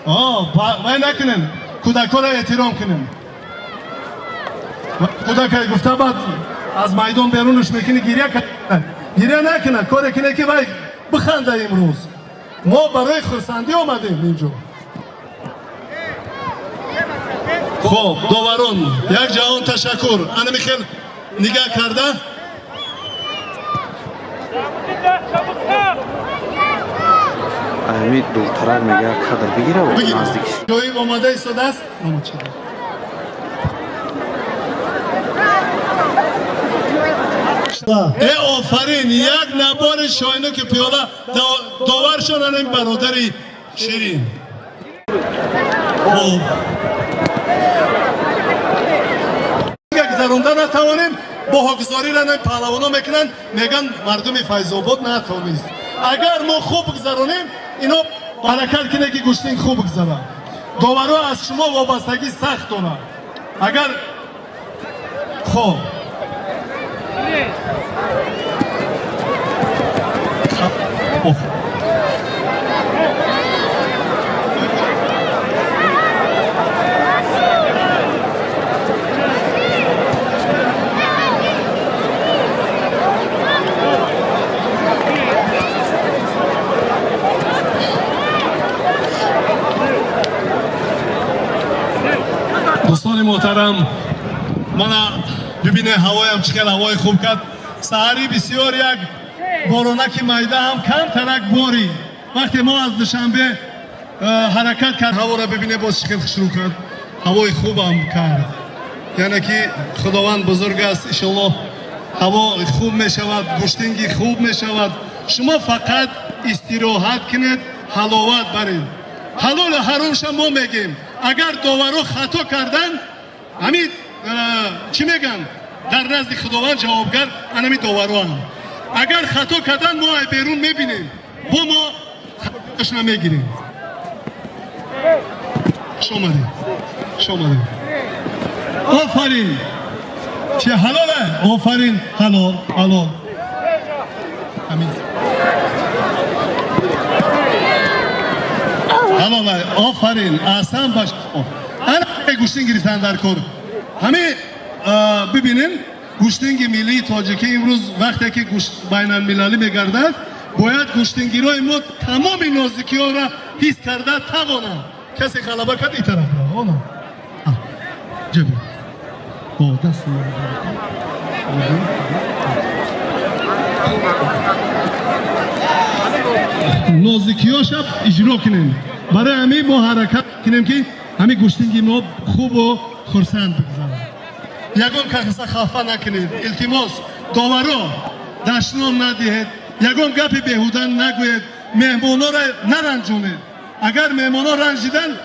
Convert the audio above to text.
Вай накунем, кӯдакҳоро эҳтиром кунем. Кӯдакай гуфта, баъд аз майдон берунаш мекунӣ, гиря гиря накунад, коре кине, ки вай биханда. Имрӯз мо барои хурсандӣ омадем инҷо. Хоб, доварон, як ҷаҳон ташаккур. Анами хел нигаҳ карда. Ами дуртарак мега, кадр бигира, наздик. Ҷои омода истодааст. Э, офарин! Як набори чойнуки пиёла. Доваршон анам бародари ширин. Хоб, гузаронда натавонем, боҳогузориро паҳлавоно мекунанд, мегӯянд, мардуми Файзобод натонист. Агар мо хуб гузаронем, ино баракат кине, ки гӯштин хуб гузарад. Доваро аз шумо вобастагӣ сахт дорад. Агар хоб Дӯстони муҳтарам, мана бибине, ҳавоям чӣ хел ҳавои хуб кард. Саҳарӣ бисёр як боронаки майда ҳам камтарак борид. Вақте мо аз Душанбе ҳаракат кард, ҳаворо бибине, боз чӣ хел хушрӯ кард, ҳавои хубам кард. Яъне ки Худованд бузург аст. Иншоллоҳ, ҳаво хуб мешавад, гӯштинги хуб мешавад. Шумо фақат истироҳат кунед, ҳаловат баред. Ҳалолу ҳаромша мо мегем. Агар доваро хато карданд, ҳамин чӣ мегӯянд, дар назди Худованд ҷавобгар анами довароам. Агар хато карданд, мо ай берун мебинем, бо мо хатошна мегирем. Хуш омадед, хуш омадед. Офарин! Чи, ҳалоле? Офарин, ҳалол, ҳалол. Амин, ҳалоле, офарин, аҳсан ба шумо. Ана гӯштин гирифтан дар кор. Ҳамин бибинем, гӯштинги миллии тоҷикӣ имрӯз вақте ки байналмилалӣ мегардад, бояд гӯштингирои мо тамоми нозикиҳоро ҳис карда тавонанд. Касе ғалаба кард, ин тараф она ҷаби бо даст. Нозикиҳоша иҷро кунем. Барои ҳамин мо ҳаракат кунем, ки ҳамин гӯштинги мо хубу хурсанд бигзарад. Ягон каса хафа накунед, илтимос. Доваро, дашном надиҳед, ягон гапи беҳуда нагӯед, меҳмонҳоро наранҷонед. Агар меҳмонҳо ранҷиданд.